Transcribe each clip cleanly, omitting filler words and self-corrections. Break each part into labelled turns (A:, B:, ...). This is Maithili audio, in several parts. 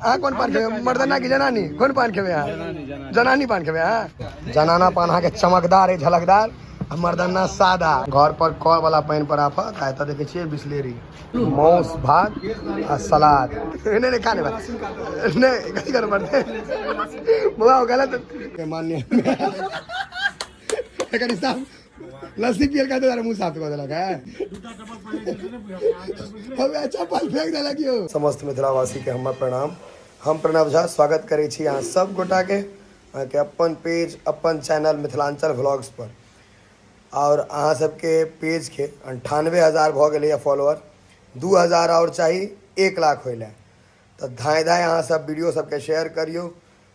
A: अहाँ कोन पान खेबै, मर्दाना की जनानी? कोन पान खेबै अहाँ? जनानी पान खेबै अहाँ? जनाना पान अहाँके चमकदार है, झलकदार, आ मर्दाना सादा। घर पर कल वाला पानि पर आफत। आ एतऽ देखै छियै बिसलेरी मांस भात आ सलाद। नहि नहि, खा लेबै नहि, कथी करऽ पड़तै बौआ? ओ गलत मान्य एकर हिसाब लस्सी पियल का तो मुंह साफ कऽ देलक है। हमे चप्पल फेंक देलक यौ। समस्त मिथिलावासी के हमर प्रणाम। हम प्रणव झा स्वागत करै छी अहाँ सब गोटा के अहाँके अपन पेज, अपन चैनल मिथिलांचल व्लॉग्स पर। और अहाँ सबके पेज के 98,000 भऽ गेलैए फॉलोअर, 2,000 आओर चाही 1 लाख होइ लए। तऽ धाँइ धाँइ अहाँ सब वीडियो सबके शेयर करियौ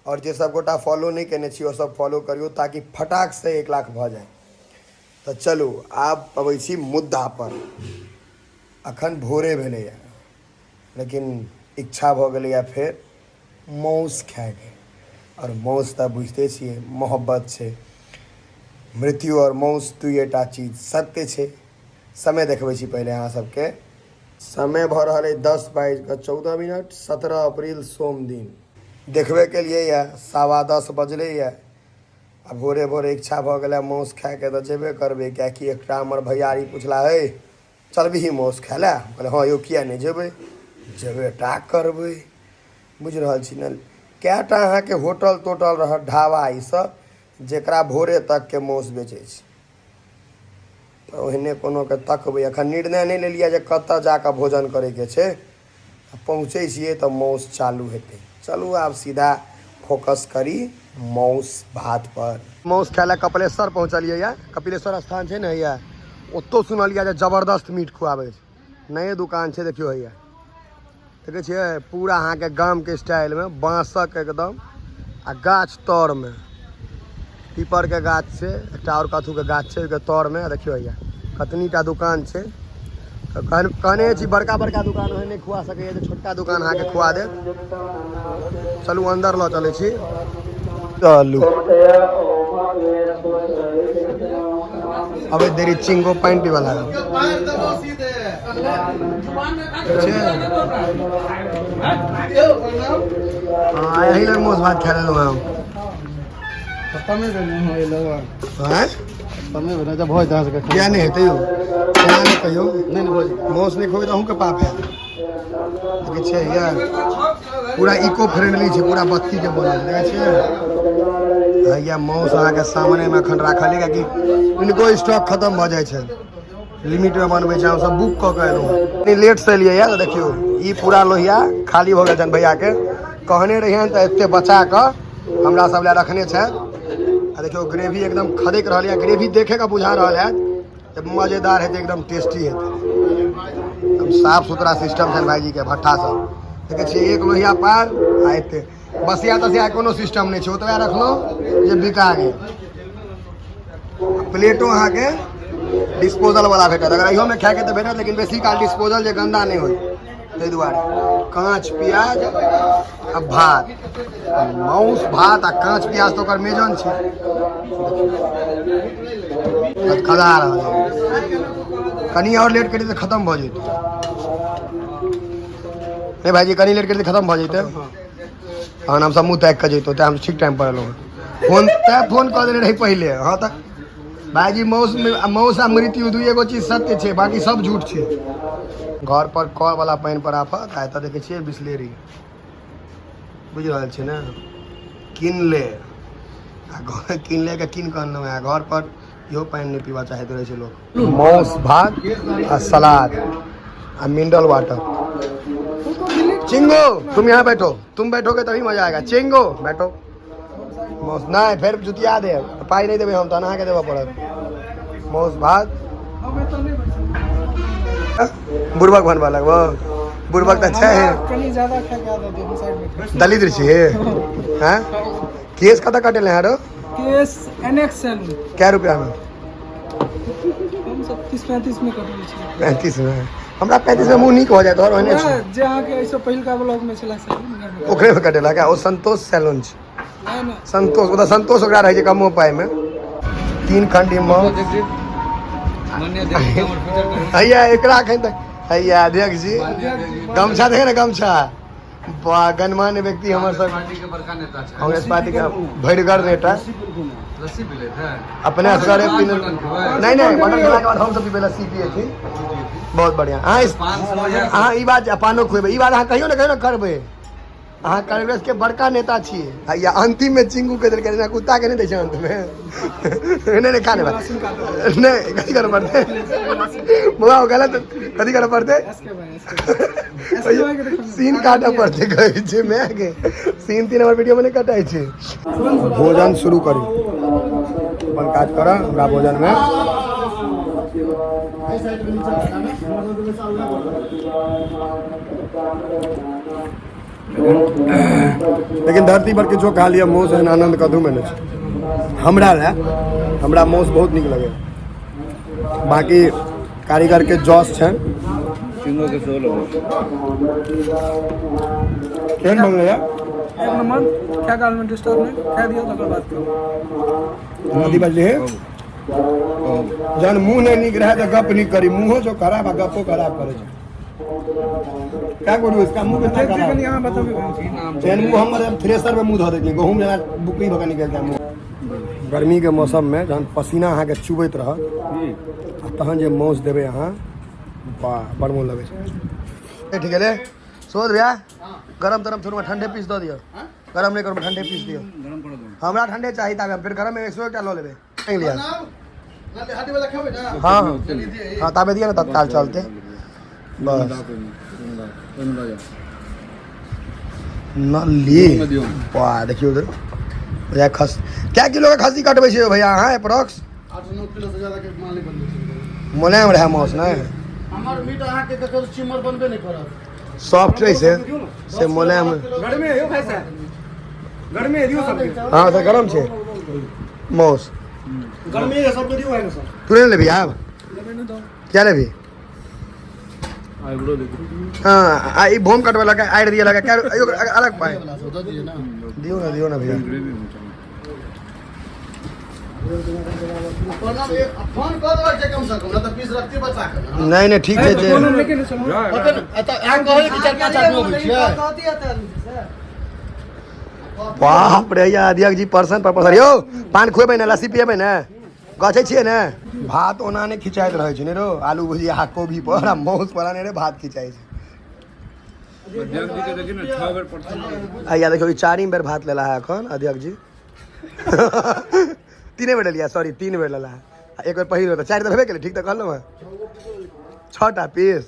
A: और जे सब गोटा फॉलो नहि केने छी ओ सब फॉलो करियौ ताकि फटाक से 1 लाख भऽ जाय। तऽ चलू आब अबै छी मुद्दा पर। अखन भोरे भेलैए लेकिन इच्छा भऽ गेलैए फेर मौस खायके। आओर मौस तऽ बुझिते छियै मोहब्बत छै, मृत्यु आओर मौस दुइएटा चीज सत्य छै। समय देखबै छी पहिले अहाँ सबके। समय भऽ रहल अइ 10 बाजि कऽ 14 मिनट, 17 अप्रैल सोम दिन। देखबे केलियै यऽ, 10:15 बजलैए आ भोरे भोरे इच्छा भऽ गेलै मासु खायके तऽ जेबे करबै, किएकि एकटा हमर भैयारी पुछला, हे चलबिही मासु खाय लए? हम कहलियै, हँ यौ, किए नहि जेबै, जेबे टा करबै। बुझि रहल छी ने, कएटा अहाँके होटल तोटल रहत, ढाबा ईसब, जकरा भोरे तकके मासु बेचै छै? तऽ ओहने कोनोके तकबै। एखन निर्णय नहि लेलियै जे कतऽ जाकऽ भोजन करैके छै। आ पहुँचै छियै तऽ मासु चालू हेतै। चलू आब सीधा फोकस करी मासु भात पर। मासु खाय लए कपिलेश्वर पहुँचलियै यऽ। कपिलेश्वर स्थान छै ने हैया, ओतौ सुनलियै जे जबरदस्त मीट खुआबै छै। नये दुकान छै, देखियौ हैया, देखै छियै पूरा अहाँके गामके स्टाइलमे बाँसक एकदम आ गाछ तरमे पीपरके गाछ छै, एकटा आओर कथूके गाछ छै ओहिके तरमे। देखियौ हैया कतनी टा दुकान छै। तऽ कहने छी बड़का बड़का दुकान ओहन नहि खुआ सकैए जे छोटका दुकान अहाँके खुआ देत। चलू अन्दर लऽ चलै छी। चलू, अबैत देरी चिंगो पानि पीबऽ लागल छै। हँ, एही लग मासु भात खा लेलहुँ हम।
B: खतमे भेल हँ एलो।
A: आँय?
B: खतमे भेल जब भोज दस के।
A: किया नहि हेतै यौ? केना नहि कहियौ?
B: नहि नहि, भोज
A: मासु नहि खेबै तऽ अहूँके पाप हैत। देखै छियै यार, पूरा इको फ्रेंडली छै, पूरा बत्तीके बनल छै। देखै छियै हैया मासु अहाँके सामनेमे एखन राखल है, कियाकि इनको स्टॉक खतम भऽ जाइ छै, लिमिटमे बनबै छै। हमसब बुक कऽ के एलहुँ हँ, कनि लेटसँ एलियै यऽ। तऽ देखियौ, ई पूरा लोहिया खाली भऽ गेल छनि। भैयाके कहने रहियनि तऽ एते बचा कऽ हमरा सब लए रखने छथि। आ देखियौ, ग्रेवी एकदम खदकि रहल यऽ। ग्रेवी देखे कऽ बुझा रहल हैत जे मजेदार हेतै, एकदम टेस्टी हेतै। एकदम साफ सुथरा सिस्टम छनि भाईजी के भट्ठा सब। देखै छियै, एक लोहिया पार आ एते बसिया तसिया कोनो सिस्टम नहि छै। ओतबे रखलहुँ जे बिका गेल। प्लेटो अहाँके डिस्पोजल वाला भेटत। अगर इहोमे खायके तऽ भेटत, लेकिन बेसी काल डिस्पोजल जे गन्दा नहि होइ ताहि दुआरे। काँच प्याज आ भात, माउस भात आ काँच प्याज तऽ ओकर मेजन छै। खदा रहल है। कनि आओर लेट करी तऽ खतम भऽ जेतै। नहि भाईजी, कनि लेट करी तऽ खतम भऽ जेतै। तहन हमसब मुँह ताकि कऽ जैतहुँ। तेँ हम ठीक टाइम पर एलहुँ हँ। फोन तैँ फोन कऽ देने रही पहिले। हँ तऽ भाईजी, मौस मौस आ मृत्यु दुइए गो चीज सत्य छै, बाकी सब झूठ छै। घर पर कल वाला पानि पर आफत। आ एतऽ देखै छियै बिसलेरी, बुझि रहल छियै ने, कीन ले आ घर कीन ले के कीन कऽ अनलहुँ हँ। घर पर इहो पानि नहि पीबऽ चाहैत रहै छै लोक। माउस भात आ सलाद आ मिनरल वाटर। चिंगो, तुम यहाँ बैठो। तुम बैठोगे तभी मजा आएगा। चिंगो, बैठो। माउस नहि, फेर जुतिया देब, पाइ नहि देबै हम, तहन अहाँके देबऽ पड़त। माउस भात बुड़बक बनबऽ लगबो। बुड़बक तऽ छै।
B: कनि ज्यादा खाय के आदत है, हम साइड में।
A: दलिद्र छियै हैं। केस कतऽ कटेले हैं रो?
B: केस एनएक्स सैलून।
A: कै रुपया में?
B: हम सब 30-35 में कटबै छी।
A: 35 में? हमरा 35 में मुँह नीक भऽ जायत और ओहने छै।
B: जे अहाँके एहिसँ पहिलका ब्लॉग में छलै सैलून।
A: ओकरे में कटेलक। ओ संतोष सैलून छै।
B: नहि नहि।
A: संतोष, ओतऽ संतोष ओकरा रहै छै कमो पाइमे। तीन खंडी माउस हैया एकरा एखन तक हैया। अध्यक्ष जी, गमछा देखे ने, गमछा। वाह, गणमान्य व्यक्ति हमर सब
C: पार्टी के बड़का नेता छै।
A: कांग्रेस पार्टी के भरिगर नेता।
C: लस्सी पी लेत है।
A: अपने असगरे पीने।
C: मटन खेबै?
A: नहीं नहीं, मटन खेला के बाद हम सब पीबै, लस्सी पिए छी। बहुत बढ़िया। अहाँ
C: 500 हजार।
A: अहाँ ई बात पानो खुएबै, ई बात अहाँ कहियो ने कहियो ने करबै। अहाँ कांग्रेस के बड़का नेता छियै। आ या अंतिम में चिंगू के देलकै, जेना कुत्ता के नहि दै छै अंत में। नहि नहि, खा लेबै नहि, कथी करऽ पड़तै बौआ? ओ गलत कथी करऽ पड़तै?
B: एसके भाई, एसके भाई के देखो।
A: सीन काटऽ पड़तै, कहै छै माय के। सीन तीन हमर वीडियो में नहि कटाइ छै। भोजन शुरू करू, अपन काज करऽ। हमरा भोजन में लेकिन धरती पर किछो खा लिअ, माउस एहन आनंद कतहु में नहि छै हमरा लए। हमरा माउस बहुत नीक लगैए। बाकी कारीगर के जस छनि।
C: चिंगो के सेहो लगै।
A: केहन बनलैए?
B: एक नंबर। क्या गार्मेंट स्टोर में कह दिया, तकर बाद कहू।
A: कथी बजली? जहन मुँह नहि नीक रहै तऽ गप नीक करी। मुँहो जो खराब आ गपो खराब करै छै। क्या करू इसका मुँह कितना खराब।
B: कनि अहाँ बतबियौ।
A: जेहन मुँह हमर, थ्रेसर में मुँह धऽ दैतियै, गहूँम जेना बुकनी भऽ कऽ निकलि जाय मुँह। गर्मीके मौसममे जहन पसीना अहाँके चुबैत रहत आ तहन जे माउस देबै अहाँ, वाह, बड़ मोन लगै छै। ठीक गेलै शोध भैया। गरम तरम छोड़ू, ठंडे पीस दऽ दिअ। गरम नहि करू, ठंडे पीस दिअ।
C: गरम कर दो।
A: हमरा ठंडे चाही, ताबे हम फेर गरम में 101टा लऽ लेबै। नहीं लिया। हाँ हाँ, ताबे दिअ ने, तत्काल चलते बस। नल्ली वाह, देखियौ उधर भैया खस क्या किलो के खस्सी कटबै छियै भैया अहाँ अप्रोक्स?
D: 8-9 किलो से ज्यादा के माल नहि बनबै छै।
A: मोलायम रहै माउस नहि?
D: हमर मीट अहाँके ककरो चिमर बनबे नहि करत।
A: सॉफ्ट रहै से मोलायम।
B: गर्मी है यौ भाई साहब, गर्मी है, दियौ सबके।
A: हाँ सर, गरम छै माउस।
B: गर्मी है, सबके दियौ भाई साहब।
A: तू नहि लेबही आब?
B: लेबै नहि तऽ।
A: क्या लेबही?
C: आइब्रो देखो।
A: हाँ, आ ई भोम कटबै लगा आड़ि दिए लगा क्या अलग पाइ।
D: वाला सब दऽ दियै ने।
A: दियौ ने, दियौ ने भैया।
C: ग्रेवी में चाहिए।
D: प्रणाम, फोन कऽ देबाक छै कम से कम, नहि तऽ पीस रखती बचा कऽ ने।
A: नहि नहि, ठीक छै जे
B: फोन लेके नहि चलू।
D: ओते ने, एतऽ अहाँ कहै कि 4-5 आदमी अबै छियै।
A: बाप रे, या अध्यक्ष जी पर्सन पर पर्सन। यौ, पान खुएबै ने, लस्सी पिएबै ने, गछै छियै ने? भात ओना नहि खिचाइत रहै छै ने रो, आलू भुजिया कोबी पर आ माउस पर ने रे भात खिचाइ छै।
C: अध्यक्ष जी के देखी ने, 6 बेर परसन।
A: आइया देखियौ, ई चारिम बेर भात लेला है एखन अध्यक्ष जी। तीने बेर लेलियै, सॉरी, तीन बेर लेला है आ एक बेर पहिल बेर, तऽ चारि तऽ भेबे केलै। ठीक तऽ कहलहुँ हँ? छओ टा पीस,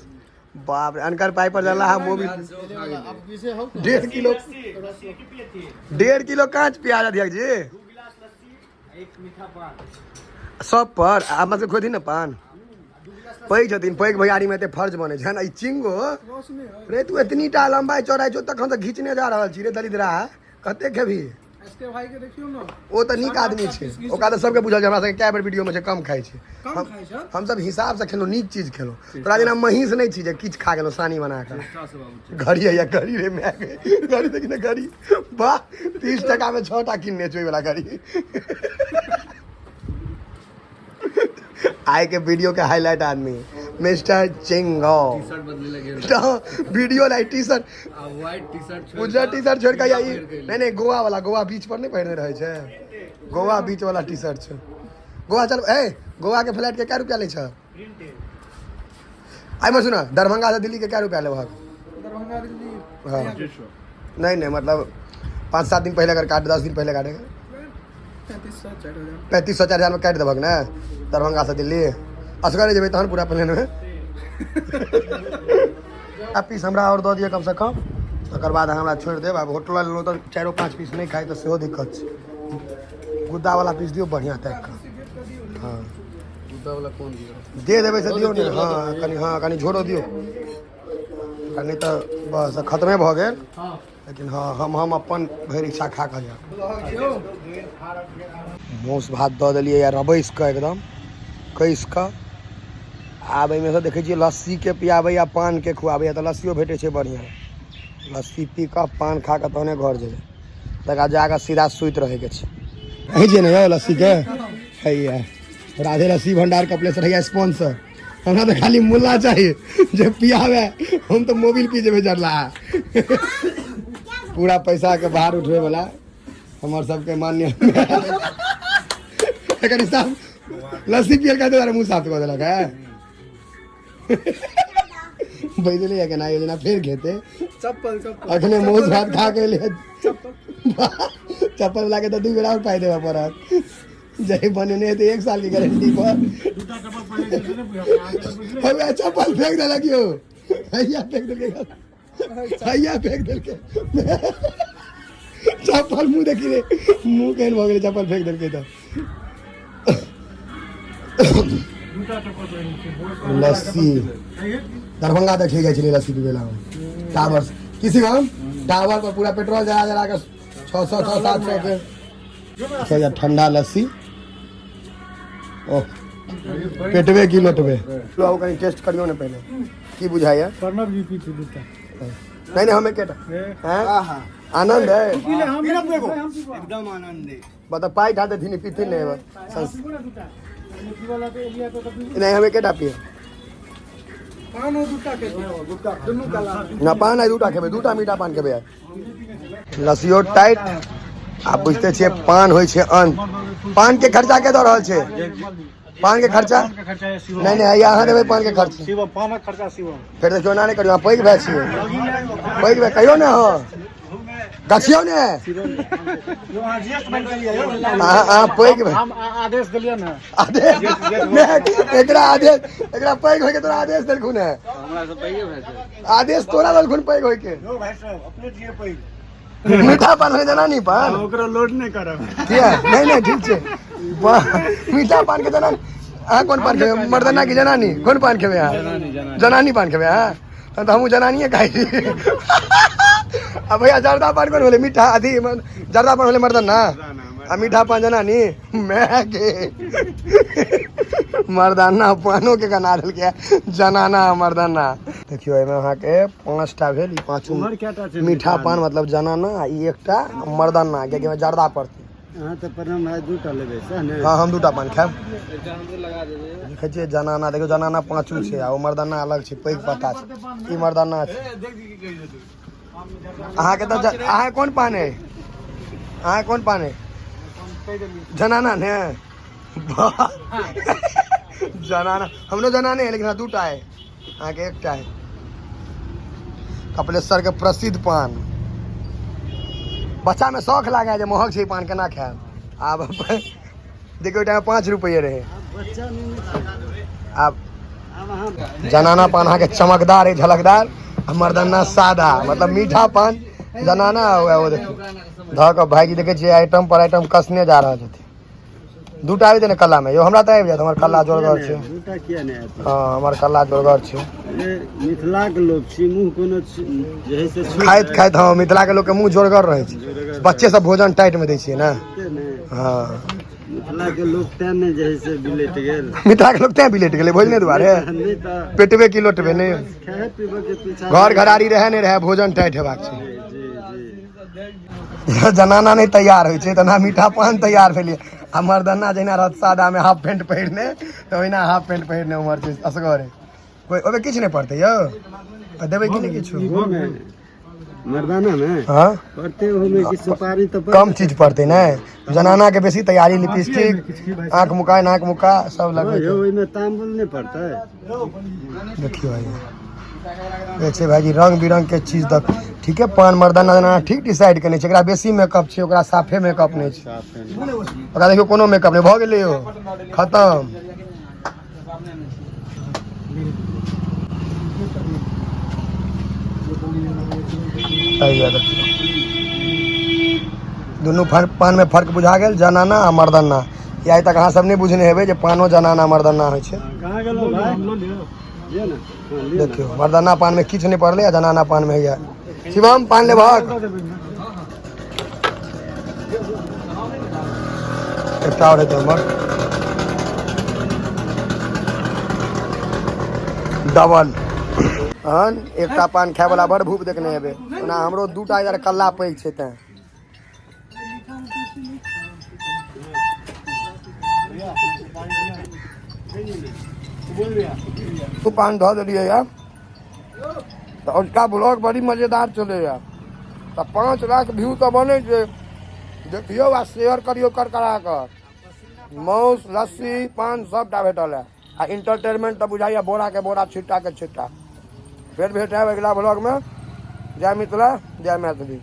A: बाप रे, अनकर पाइ पर जला है मोबिल।
D: आब पीसे हौ।
A: 1.5 किलो, 1.5 किलो काँच प्याज अध्यक्ष जी सब पर। आ हमरा सबके खोजी ने पान। पैघ छथिन, पैघ भैयारी में एते फर्ज बनै छै ने। ई चिंगो रे, तू एतनी टा लंबाई चौड़ाई छौ, तखन तऽ घिचने जा रहल छी रे दलिदरा, कते खेबही?
B: एसके भाई के देखियौ ने।
A: ओ तऽ नीक आदमी छै, ओकरा तऽ सबके बुझल छै। हमरा सबके कए बेर वीडियो में छै, कम खाइ छै।
B: कम
A: हम
B: खाइ छै।
A: हमसब हिसाब से खेलहुँ, नीक चीज खेलहुँ। तोरा जेना महींस नहि छी जे किछु खा गेलहुँ सानी बना कऽ। घड़ी है या घड़ी रे माय गे, घड़ी देखी ने घड़ी। वाह, 30 टका में छओ टा किनने छै ओहि वाला घड़ी। आइ के वीडियो के हाईलाइट आदमी मिस्टर चिंगो।
C: टी शर्ट बदले लगे।
A: तऽ वीडियो लाई टी शर्ट।
C: आ व्हाइट टी शर्ट।
A: उज्जर टी शर्ट छोड़ि कऽ या ई नहि नहि, गोवा वाला, गोवा बीच पर नहि पहिरने रहै छै, गोवा बीच वाला टी शर्ट छै। गोवा चल। ए, गोवा के फ्लाइट के कै रुपया लै छै? आइ सुन, दरभंगा से दिल्ली के कै रुपया लेबहक?
B: दरभंगा दिल्ली?
A: हाँ। नहीं नहीं, मतलब 5-7 दिन पहले अगर काट, 10 दिन पहले काटेगा।
B: 3500, 4000।
A: 3500, 4000 में काटि देबहक ने दरभंगा से दिल्ली? असगरे जेबै तहन पूरा प्लेन में आ पीस हमरा आओर दऽ दिअ कमसँ कम, तकर बाद अहाँ हमरा छोड़ि देब। आब होटल लेलहुँ तऽ चारिओ पाँच पीस नहि खाइ तऽ सेहो दिक्कत छै। गुद्दावला पीस दियौ बढ़िआँ ताकि कऽ। हँ।
D: गुद्दा वाला कोन दियौ?
A: दे देबै से दियौ ने। हँ, कनि, हँ, कनि झोरो दियौ, आ नहि तऽ बस खतमे भऽ गेल। लेकिन हँ, हम अपन भरि इच्छा खा कऽ जायब। मासु भात दऽ देलियै या रबैस कऽ, एकदम कसि कऽ। आब एहिमे सँ देखै छियै लस्सीके पियाबै या पानके खुआबै। तऽ लस्सियो भेटै छै बढ़िआँ। लस्सी पी कऽ, पान खा कऽ तहने घर जेबै। तकर जा कऽ सीधा सुति रहैके छै। अहीं छियै ने यौ लस्सीके? हैया राधे लस्सी भंडार कपिलेश्वर हैया स्पॉन्सर। हमरा तऽ खाली मुल्ला चाही जे पियावे, हम तऽ मोबिल पी जेबै जरला। पूरा पैसा के बाहर उठबै वाला हमर सबके मान्य। एकर हिसाब लस्सी पियल का दुआरे मुँह साफ कऽ देलक है। बैजले है केना योजना फेर खेते।
B: चप्पल चप्पल
A: अखने मौस भात खा के एलियै, चप्पल वाला के तऽ 2 बेर आओर पाइ देबऽ पड़त। जही बनेने हेतै 1 साल के गारंटी पर। हौआ चप्पल फेंक देलक यौ, हैया फेंक देलकै, हैया फेंक देलकै चप्पल। मुँह देखी रे, मुँह केहन भऽ गेलै, चप्पल फेंक देलकै। तऽ लस्सी दरभंगा तक जाइ छलियै लस्सी पीबै लए हम टावर की शिवम टावर पर पूरा पेट्रोल जरा जरा के 600 600 700 के। अच्छा ठंडा लस्सी, ओह पेटवे की लोटबे। आउ कनि टेस्ट करियौ ने पहिले, की बुझाइया?
B: प्रणव जी पीछे दूटा।
A: नहीं नहीं, हमें केटा हैं आनंद है
D: एकदम आनंद है।
A: बता पाई ढा देथिन पीथिन नहीं नहीं, हमें केटा पिए ना पान है दूटा खेबै, दूटा मीठा पान खेबै। लस्सियो टाइट। आप बुझते छियै पान होइ छै अन्न। पान के खर्चा के दऽ रहल छै? पान के खर्चा नहीं नहीं, हैया अहाँ देबै पान के खर्चा।
B: शिवम पानक खर्चा शिवम।
A: फेर देखियौ एना नहि करियौ, अहाँ पैघ भाय छियै, पैघ भाय कहियौ ने, अहाँ गछियौ ने, अहाँ पैघ भाय।
B: हम आदेश देलियै ने।
A: आदेश नहि, एकरा आदेश, एकरा पैघ होइके तोरा आदेश देलखुन है?
C: हमरा सब पैघे भाय छै।
A: आदेश तोरा देलखुन पैघ होइके?
B: यौ भाई साहब, अपने छियै पैघ।
A: मीठा पान होइ जेना नी पान
B: ओकरा लोड नहि करब।
A: किया? नहीं नहीं ठीक छै। मीठा पान के जना अहाँ कोन पान खेबै, मर्दाना की जनानी? कोन पान खेबै अहाँ? जनानी पान खेबै अहाँ? तहन तऽ हमहूँ जनानिए खाइ छी। आ भैया जर्दा पान कोन भेलै? मीठा अथी जर्दा पान भेलै मर्दाना आ मीठा पान जनानी। मैं के मर्दाना पानो के गना देलकै जनाना मर्दाना। देखियौ एहिमे अहाँके 5टा भेल, ई पाँचो मीठा पान मतलब जनाना आ ई एकटा मर्दाना, कियाकि एहिमे जर्दा पड़तै।
D: अहाँ तऽ प्रणाम भाई दूटा लेबै सएह ने?
A: हाँ हम दूटा पान खायब। देखै छियै जनाना, देखियौ जनाना पाँचो छै आ ओ मर्दाना अलग छै, पैघ पत्ता छै, ई मर्दाना छै। अहाँके तऽ अहाँ कोन पान है? अहाँ कोन पान है? जनाना ने, जनाना हमरो जनाने है, लेकिन दूटा है, अहाँके एकटा है। कपिलेश्वर के प्रसिद्ध पान। बच्चा में शौक लागे जे महग छै पान केना खायब। आब देखियौ ओहि टाइम 5 रुपये रहे। आब जनाना पान अहाँके चमकदार है, झलकदार, आ मर्दाना सादा, मतलब मीठा पान जनाना। ओ देखियौ धऽ कऽ भाईजी देखै छियै आइटम पर आइटम कसने जा रहल छथिन। दूटा आबि ने कल्ला में यौ, हमरा तऽ आबि जायत, हमर कल्ला जोरगर छै।
D: दूटा किया नहि आयत?
A: हँ हमर कल्ला जोरगर छै।
D: मिथिला के लोक छी, मुँह कोनो जे है से
A: खाइत खाइत। हँ मिथिला के लोक के मुँह जोरगर रहै छै, बच्चे सब भोजन टाइट में दै छियै ने। हँ
D: मिथिला के लोक तें ने जे है से बिलटि गेल।
A: मिथिला के लोक तें बिलटि गेलै भोजने दुआरे, पेटबे की लोटबे नहि,
D: खाए पीबे के पीछा
A: घर घरारी रहै नहि रहै, भोजन टाइट हेबाक छै।
D: जी जी।
A: जनाना नहि तैयार होइ छै तेना मीठा पान तैयार भेलियै। आ मर्दाना जहिना रहत सादामे हाफ पेंट पहिरने, तऽ ओहिना हाफ पेंट पहिरने उमर छै असगरे। कोइ ओहिमे किछु नहि पड़तै यौ, देबै कि नहि किछु
D: मर्दाना में?
A: हाँ
D: पड़ते, ओहोमे कि सुपारी तऽ
A: कम चीज पड़तै ने, जनाना के बेसी तैयारी, लिपस्टिक, आँख मुका, नाक मुका सब लगबै।
D: यौ ओहिमे तांबुल नहि पड़तै?
A: देखियौ भाई, छै भाईजी रंग बिरंग के चीज दक। ठीक है पान मर्दाना जनाना ठीक डिसाइड केने छै। एकरा बेसी मेकअप छै, ओकरा साफे मेकअप नहि छै। ओकरा देखियौ कोनो मेकअप नहि भऽ गेलै यौ, खतम। दुनू फर्क पान में फर्क बुझा गेल, जनाना आ मर्दाना। ई आइ तक अहाँ सब नहि बुझने हेबै जे पानो जनाना मर्दाना होइ छै।
D: कहाँ गेलौ भाई?
A: देखियौ मर्दाना पान में किछु नहि पड़लै आ जनाना पान में होइया। शिवम पान लेबहक? एकटा आओर हेतै हमर डबल। हन एकटा पान खाय वाला बड़ भूख देखने हेबै। ओना हमरो दूटा इधर कल्ला पैघ छै तें। तू पान धऽ देलियै यऽ तऽ अजुका ब्लॉग बड़ी मजेदार चलैए। तऽ 5 लाख व्यू तऽ बनै छै। देखियौ आ शेयर करियौ कर करा कऽ। मांस, लस्सी, पान सबटा भेटल है आ इंटरटेनमेंट तऽ बुझाइए बोरा के बोरा, छिट्टा के छिट्टा। फेर भेट आयब अगिला ब्लॉगमे। जय मिथिला, जय मैथिली।